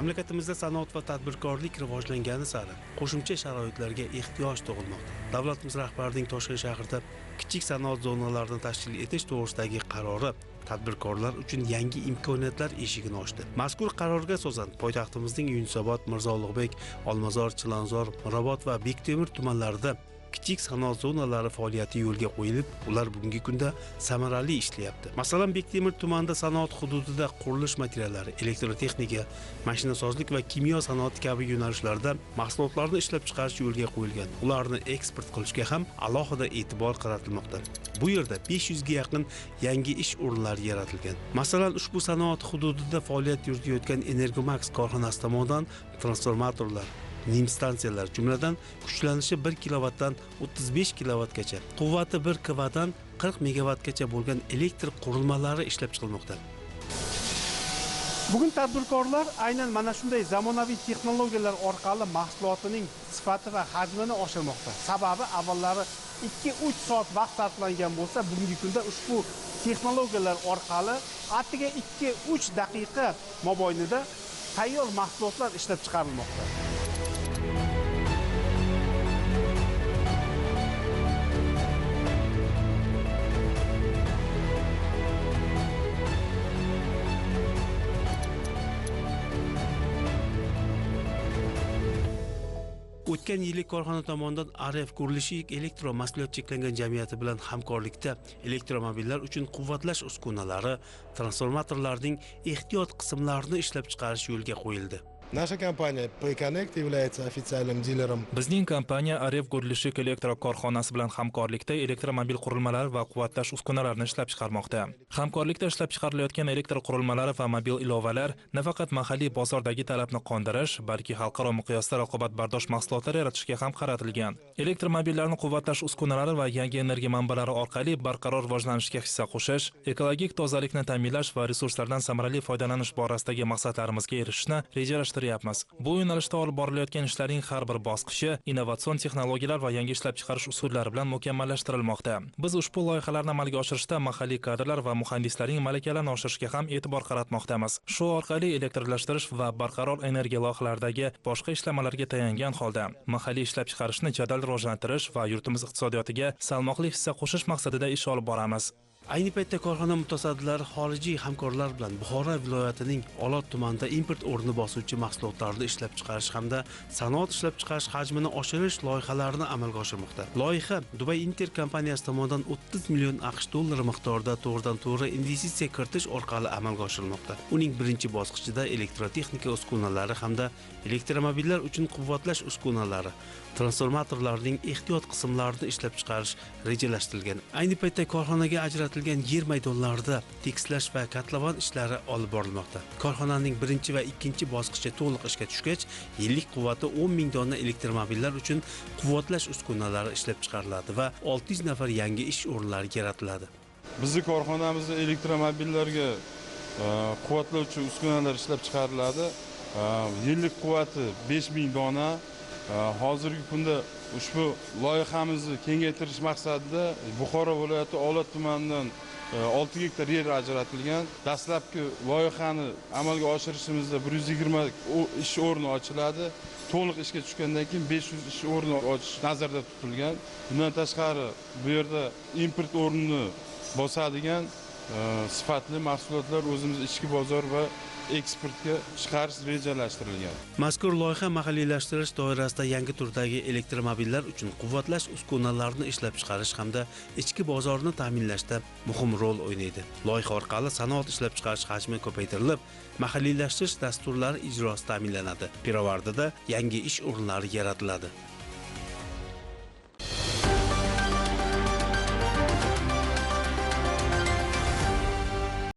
Mamlakatimizda sanoat va tadbirkorlik rivojlangani sari qo'shimcha sharoitlarga ehtiyoj tug'ilmoqda. Davlatimiz rahbarining Toshkent shahrida kichik sanoat zonalarini tashkil etish to'g'risidagi qarori tadbirkorlar uchun yangi imkoniyatlar eshigini ochdi. Mazkur qarorga asosan poytaxtimizning Yunusobod, Mirzo Ulug'bek, Olmazor, Chilonzor, Mirobod va Bektemir tumanlarida kichik sanoat zonalari faoliyati yo'lga qo'yilib, ular bugungi kunda samarali ishlayapti. Masalan, Bektemir tumanida sanoat hududida qurilish materiallari, elektrotexnika, mashinasozlik va kimyo sanoati kabi yo'nalishlarda mahsulotlarni ishlab chiqarish yo'lga qo'yilgan. Ularni eksport qilishga ham alohida e'tibor qaratilmoqda. Bu yerda 500 ga yaqin yangi ish o'rinlari yaratilgan. Masalan, ushbu sanoat hududida faoliyat yuritayotgan Energomax korxonasi tomonidan transformatorlar, stansiyalar, jumladan kuchlanishi 1 kilovatdan 35 kilovatgacha, quvvati 1 kVdan 40 megavatgacha bo'lgan elektr qurilmalari ishlab chiqilmoqda. Bugun tadbirkorlar aynan mana shunday zamonaviy texnologiyalar orqali mahsulotining sifati va hajmini oshirmoqda. Sababi avvallari 2-3 soat vaqt sarflangan bo'lsa, bugungi kunda ushbu texnologiyalar orqali atigi 2-3 daqiqa mobaynida tayyor mahsulotlar ishlab chiqarilmoqda. O'tgan yili korxona tomonidan RF Gurlishik elektro mas'uliyat cheklangan jamiyati bilan hamkorlikda elektromobillar uchun quvvatlash uskunalari, transformatorlarning ehtiyot qismlarini ishlab chiqarish yo'lga qo'yildi. Наша компания PayConnect является официальным дилером. Bizning kompaniya Aref Gurlishik elektro korxonasi bilan hamkorlikda elektromobil qurilmalari va quvvatlash uskunalarini ishlab chiqarmoqda. Hamkorlikda ishlab chiqarilayotgan elektr qurilmalari va mobil ilovalar nafaqat mahalliy bozordagi talabni qondirish, balki xalqaro miqyosda raqobatbardosh mahsulotlar yaratishga ham qaratilgan. Elektromobillarni quvvatlash uskunalari va yangi energiya manbalari orqali barqaror rivojlanishga hissa qo'shish, ekologik tozalikni ta'minlash va resurslardan samarali foydalanish borasidagi maqsadlarimizga erishishni rejalashtiryapmiz. Bu yo'nalishda olib borilayotgan ishlarning har bir bosqichi innovatsion texnologiyalar va yangi ishlab chiqarish usullari bilan mukammallashtirilmoqda. Biz ushbu loyihalarni amalga oshirishda mahalliy kadrlar va muhandislarning malakalarini oshirishga ham e'tibor qaratmoqdamiz. Shu orqali elektrlashtirish va barqaror energiya loyihalaridagi boshqa ishlamalarga tayangan holda mahalliy ishlab chiqarishni jadal rivojlantirish va yurtimiz iqtisodiyotiga salmoqli hissa qo'shish maqsadida ish olib boramiz. Ayni paytda korxona mutasaddilari xorijiy hamkorlar bilan Buxoro viloyatining Olot tumanida import o'rnini bosuvchi mahsulotlarni ishlab chiqarish hamda sanoat ishlab chiqarish hajmini oshirish loyihalarini amalga oshirmoqda. Loyiha Dubai Inter kompaniyasi tomonidan 30 million AQSh dollari miqdorida to'g'ridan-to'g'ri investitsiya kiritish orqali amalga oshirilmoqda. Uning birinchi bosqichida elektrotexnika uskunalari hamda elektromobillar uchun quvvatlash uskunalari, transformatorlarning ehtiyot qismlarini ishlab chiqarish rejalashtirilgan. Ayni paytda korxonaga ajratilgan yer maydonlarida tekislash va kotlovan ishlari olib borilmoqda. Korxonaning birinchi va ikkinchi bosqichi to'liq ishga tushgach, yillik quvvati 10 ming dona elektromobillar uchun quvvatlash uskunalari ishlab chiqariladi va 600 nafar yangi ish o'rinlari yaratiladi. Bizning korxonamizda elektromobillarga quvvatlovchi uskunalar ishlab chiqariladi. Yillik quvvati 5000 dona. Hozirgi kunda ushbu loyihamizni kengaytirish maqsadida Buxoro viloyati Olot tumanidan 6 gektar yer ajratilgan. Dastlabki loyihani amalga oshirishimizda 120 ish o'rni ochiladi. To'liq ishga tushgandan keyin 500 ish o'rni ochish nazarda tutilgan. Bundan tashqari bu yerda import o'rnini bosadigan sifatli mahsulotlar o'zimiz ichki bozor va eksportga chiqarish rejalashtirilgan. Mazkur loyiha mahalliylashtirish doirasida yangi turdagi elektromobillar uchun quvvatlash uskunalarini ishlab chiqarish hamda ichki bozorni ta'minlashda muhim rol o'ynaydi. Loyiha orqali sanoat ishlab chiqarish hajmi ko'paytirilib, mahalliylashtirish dasturlari ijrosi ta'minlanadi. Pirovardida yangi ish o'rinlari yaratiladi.